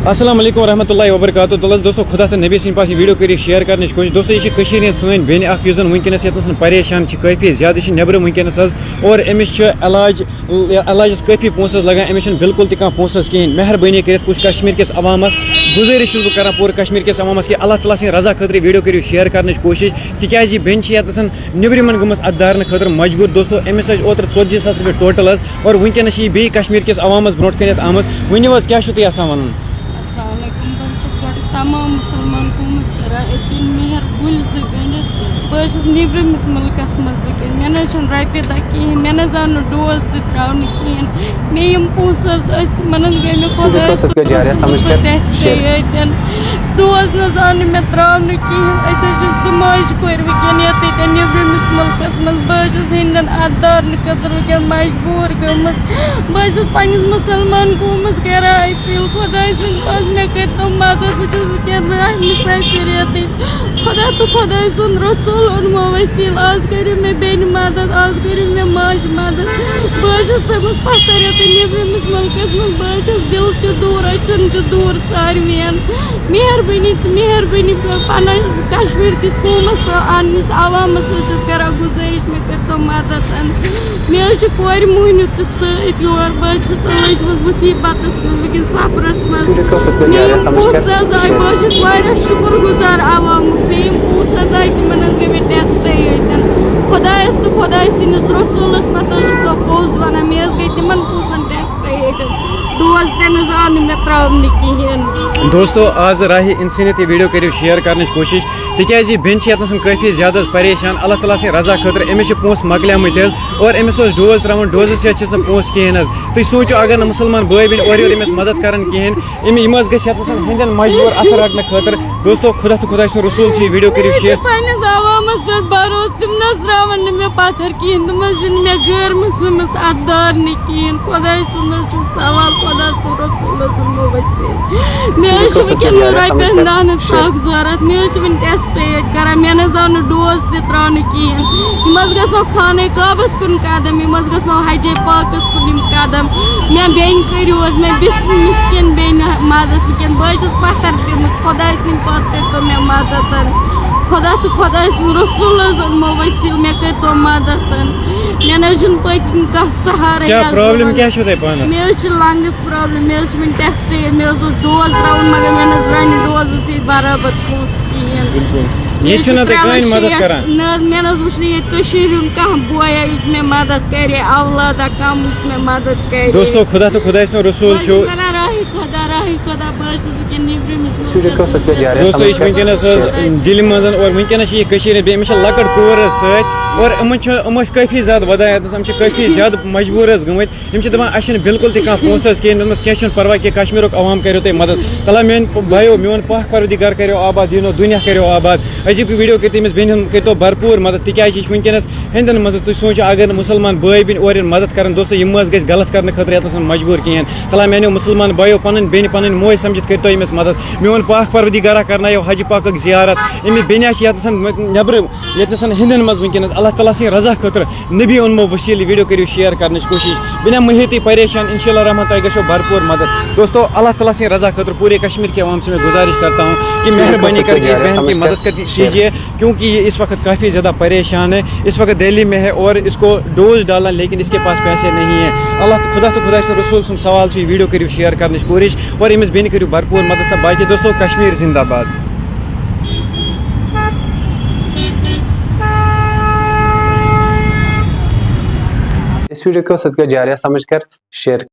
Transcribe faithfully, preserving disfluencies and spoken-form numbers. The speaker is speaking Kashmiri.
السلام علیکم ورحمۃ اللہ وبرکاتہ۔ دلس دوستو، خدا تہٕ نبی سٕنٛدِ پاسہٕ یہِ ویڈیو کٔرِو شیئر کرنٕچ کوٗشِش۔ دوستو، یہِ چھِ کٔشیٖرِ ہِنٛز سٲنۍ بیٚنہِ اَکھ، یُس زَن وٕنکیٚنَس ییٚتنَس پریشان چھِ کٲفی زیادٕ، یہِ چھِ نیٚبرٕ وٕنکیٚنَس حظ، اور أمِس چھِ علاج، علاجَس کٲفی پونٛسہٕ حظ لگان، أمِس چھِنہٕ بالکل تہِ کانٛہہ پونٛسہٕ حظ کِہیٖنۍ۔ مہربٲنی کٔرِتھ پوٗرٕ کشمیٖر کِس عوامَس گُزٲرِش چھُس بہٕ کران، پوٗرٕ کشمیٖر کِس عوامَس، کہِ اللہ تعالیٰ سٕنٛدِ رضا خٲطرٕ ویڈیو کٔرِو شیئر کرنٕچ کوٗشِش، تِکیٛازِ یہِ بیٚنہِ چھِ ییٚتنَس نیٚبرِمَن گٔمٕژ اَتھٕ دارنہٕ خٲطرٕ مجبوٗر۔ دوستو، أمِس حظ چھِ اوترٕ ژتجی ساس رۄپیہِ ٹوٹل حظ، اور وٕنکیٚنَس چھِ یہِ بیٚیہِ کشمیٖر کِس عوامَس برونٛٹھ کَنٮ۪تھ آمٕژ۔ ؤنِو حظ، کیٛاہ چھُو تُہۍ یَژھان وَنُن؟ السلام علیکم۔ بہٕ حظ چھَس گۄڈٕ تمام مُسلمان قومَس کران اپیٖل، مہربٲنی زٕ گٔنڈِتھ۔ بہٕ حظ چھَس نیٚبرِمِس مُلکَس منٛز وٕنکیٚن، مےٚ نہ حظ چھَنہٕ رۄپیہِ دَہ کِہیٖنۍ، مےٚ نہ حظ آو نہٕ ڈوز تہِ ترٛاونہٕ کِہیٖنۍ۔ مےٚ یِم پونٛسہٕ حظ ٲسۍ، تِمَن حظ گٔے مےٚ خۄدایَس پَتھ ڈوز نہ حظ آو نہٕ مےٚ ترٛاونہٕ کِہیٖنۍ۔ أسۍ حظ چھِ زٕ ماجہِ کورِ وٕنکیٚن یَتھ ییٚتٮ۪ن نیٚبرِمِس مُلکَس منٛز۔ بہٕ حظ چھَس ہِندٮ۪ن اَتھٕ دارنہٕ خٲطرٕ وٕنکیٚن مجبوٗر گٔمٕژ۔ بہٕ حظ چھَس پنٛنِس مُسلمان قومَس کران اپیٖل، خۄداے سٕنٛدِ پاسہٕ مےٚ کٔرۍتو مدد، بہٕ چھَس وٕنکیٚن رحمہِ سۭتۍ پھِریتٕے۔ خۄدا تہٕ خۄداے سُنٛد رسول اوٚنمو وسیٖل، آز کٔرِو مےٚ بیٚنہِ مدد، آز کٔرِو مےٚ ماجہِ مدد۔ بہٕ حظ چھَس تٔمِس پَتھر یَتھ نیٚبرِمِس مُلکَس منٛز، بہٕ حظ چھَس دِل تہِ دوٗر، أچھَن تہِ دوٗر ساروِیَن۔ مہربٲنی تہٕ مہربٲنی پَنُن کشمیٖر کِس قومَس تہٕ اَننِس عوامَس حظ چھَس کران گُزٲرِش، مےٚ کٔرۍتو مدد۔ مےٚ حظ چھِ کورِ موٚہنیوٗ تہِ سۭتۍ یور، بہٕ حظ چھَس لٔجمٕژ مُصیٖبتَس منٛز، وٕنکیٚن صبرَس منٛز۔ مےٚ یِم پونٛسہٕ حظ آے، بہٕ حظ چھَس واریاہ شُکُر گُزار عوامُک۔ مےٚ یِم پونٛسہٕ حظ آے، تِمَن حظ گٔے مےٚ ٹٮ۪سٹَے ییٚتٮ۪ن۔ خۄدایَس تہٕ خۄداے سٕنٛدِس رسوٗلَس پَتہٕ حظ چھُ سُہ پوٚز وَنان، مےٚ حظ گٔے تِمَن پونٛسَن ٹٮ۪سٹَے ییٚتٮ۪ن۔ ڈوز تہِ نہٕ حظ آو نہٕ مےٚ ترٛاونہٕ کِہیٖنۍ۔ دوستو، آز راہہِ اِنسٲنیت یہِ ویڈیو کٔرِو شیئر کرنٕچ کوٗشِش، تِکیٛازِ یہِ بیٚنہِ چھِ یَتنَس کٲفی زیادٕ حظ پریشان۔ اللہ تعالیٰ سٕنٛدِ رضا خٲطرٕ، أمِس چھِ پونٛسہٕ مۄکلیمٕتۍ حظ، اور أمِس اوس ڈوز ترٛاوُن، ڈوزَس یَتھ چھِس نہٕ پونٛسہٕ کِہیٖنۍ حظ۔ تُہۍ سوٗنٛچِو، اگر نہٕ مُسلمان بٲے بیٚنہِ اورٕ یورٕ أمِس مدد کرن کِہیٖنۍ، أمۍ، یِم حظ گژھِ یَتنَس ہِنٛدٮ۪ن مجبوٗر اَتھٕ رَٹنہٕ خٲطرٕ۔ دوستو، خدا تہٕ خۄداے سُنٛد رسوٗل چھِ یہِ ویڈیو کٔرِو مےٚ چھِ شیئر۔ پنٛنِس عوامَس پٮ۪ٹھ بھروسہٕ، تِم نہ حظ ترٛاوَن نہٕ مےٚ پَتھر کِہیٖنۍ، تِم حظ دِنۍ مےٚ غٲر مُسلِمَس اَتھٕ دارنہٕ کِہیٖنۍ۔ خۄداے سُنٛد حظ چھُ سوال، خۄدا تہٕ رسوٗلَس سُنٛد مُبَصِر۔ مےٚ حظ چھُ وٕنکیٚن رۄپیَن دَہَن حظ سَکھ ضوٚرَتھ، مےٚ حظ چھُ وٕنہِ ٹٮ۪سٹ ییٚتہِ کران، مےٚ نہ حظ آو نہٕ ڈوز تہِ ترٛاونہٕ کِہیٖنۍ۔ یِم حظ گژھنو خانَے کعبَس کُن قدم، یِم حظ گژھنو حجے پاکَس کُن یِم قدم۔ مےٚ بیٚنہِ کٔرِو حظ، مےٚ بیٚنہِ مِسکیٖن بیٚنہِ مدد وٕنکیٚن، بہٕ حظ چھَس پَتھر پیٚمٕژ، خۄداے سٕنٛدِ پاسہٕ کٔرۍتو مےٚ مدد۔ خۄدا تہٕ خۄداے سُنٛد رسول حظ اوٚنمو وسیٖل، مےٚ کٔرۍتو مدد۔ مےٚ نہ حظ چھُنہٕ پٔتۍ کِنۍ کانٛہہ سہارَے کیٛاہ حظ پرابلم یِوان۔ کیٛاہ چھو تۄہہِ پانَس؟ مےٚ حظ چھِ لنٛگَس پرابلم، مےٚ حظ چھِ وٕنہِ ٹٮ۪سٹَے ییٚتہِ، مےٚ حظ اوس ڈوز ترٛاوُن، مگر مےٚ نہ حظ درٛاے نہٕ ڈوزَس ییٚتہِ برابر پونٛسہٕ کِہیٖنۍ۔ بِلکُل۔ مےٚ ییٚتہِ حظ چھُنہ چھِ تۄہہِ ترٛےٚ کٕہٕنۍ لَچھ مدد شیٹھ، کران؟ نہ حظ، مےٚ نہ حظ وٕچھ نہٕ ییٚتہِ کٔشیٖرِ ہُنٛد کانٛہہ بویا یُس مےٚ مدد کرِ، اولادہ کَم یُس مےٚ مدد کرِ۔ دوستو، خۄدا تہٕ خۄداے سُنٛد رسول بہٕ حظ چھُ۔ چھَس کران راہی خۄدا، راہی خۄدا، بہٕ حظ چھَس وٕنکیٚن نیٚبرِمِس مُلکَس منٛز۔ دوستو، یہِ چھِ وٕنکیٚنَس حظ دِلہِ منٛز، اور وٕنکیٚنَس چھِ یہِ کٔشیٖرِ ہِنٛدۍ بیٚیہِ، أمِس چھِ لۄکٕٹ کور حظ سۭتۍ، اور یِمَن چھِ، یِم ٲسۍ کٲفی زیادٕ وَدان ییٚتَس، یِم چھِ کٲفی زیادٕ مجبوٗر حظ گٔمٕتۍ۔ یِم چھِ دَپان، اَسہِ چھِنہٕ بِلکُل تہِ کانٛہہ پونٛسہٕ حظ کِہیٖنۍ۔ مےٚ دوٚپمَس، کینٛہہ چھُنہٕ پَرواے، کہِ کشمیٖرُک عوام کَریو تۄہہِ مَدَد۔ تَلہ میٛانہِ بایو، میون پاک پروردگار کَریو آباد، دیٖنو دُنیا کَریو آباد۔ أزیُک ویٖڈیو کٔرِو تٔمِس بیٚنہِ ہُنٛد، کٔرۍتو بھرپوٗر مَدَد، تِکیٛازِ یہِ چھِ وٕنکیٚنَس ہِندٮ۪ن منٛز۔ تُہۍ سوٗنٛچِو، اگر نہٕ مُسلمان بٲے بیٚنہِ اورٕ یِن مَدَد کَرَن، دوستو، یِم مہ حظ گژھِ غلط کَرنہٕ خٲطرٕ یَتَس منٛز مجبوٗر کِہیٖنۍ۔ تَلہ میٛانیو مُسلمان بایو، پَنٕنۍ بیٚنہِ، پَنٕنۍ موج سَمجھِتھ کٔرۍتو أمِس مَدَد۔ میون پاک پروردگارا کَرنایو حجہِ پاکُک زیارت۔ أمِس بیٚنہِ آسہِ یَتَس منٛز نٮ۪برٕ یَتنَس ہِندٮ۪ن منٛز وٕنکیٚنَس اللہ تعالیٰ سٕنٛدِ رضا خٲطرٕ نبی اوٚنمو وسیٖلہٕ، یہِ ویٖڈیو کٔرِو شیئر کَرنٕچ کوٗشِش۔ بیٚنہِ مہ ہیٚیِو تُہۍ پریشان، انشاءاللہ الرحمن تۄہہِ گژھیو بھرپوٗر مدد۔ دوستو، اللہ تعالیٰ سٕنٛدِ رضا خٲطرٕ پوٗرے کشمیر کے عوام سے میں گزارش کرتا ہوں کہ مہربانی کر کے اس بہن کی مدد کر دیجیے، کیونکہ یہ اس وقت کافی زیادہ پریشان ہے۔ اس وقت دہلی میں ہے اور اس کو ڈوز ڈالنا، لیکن اس کے پاس پیسے نہیں ہیں۔ اللہ خدا تو خدا سُنٛد رسول سُنٛد سوال چھُ، یہِ ویٖڈیو کٔرِو شیئر کَرنٕچ کوٗشِش اور أمِس بیٚنہِ کٔرِو بھرپوٗر مدد۔ تہٕ باقی دوستو، کشمیر زندہ باد۔ इस वीडियो को सदका जारिया समझकर शेयर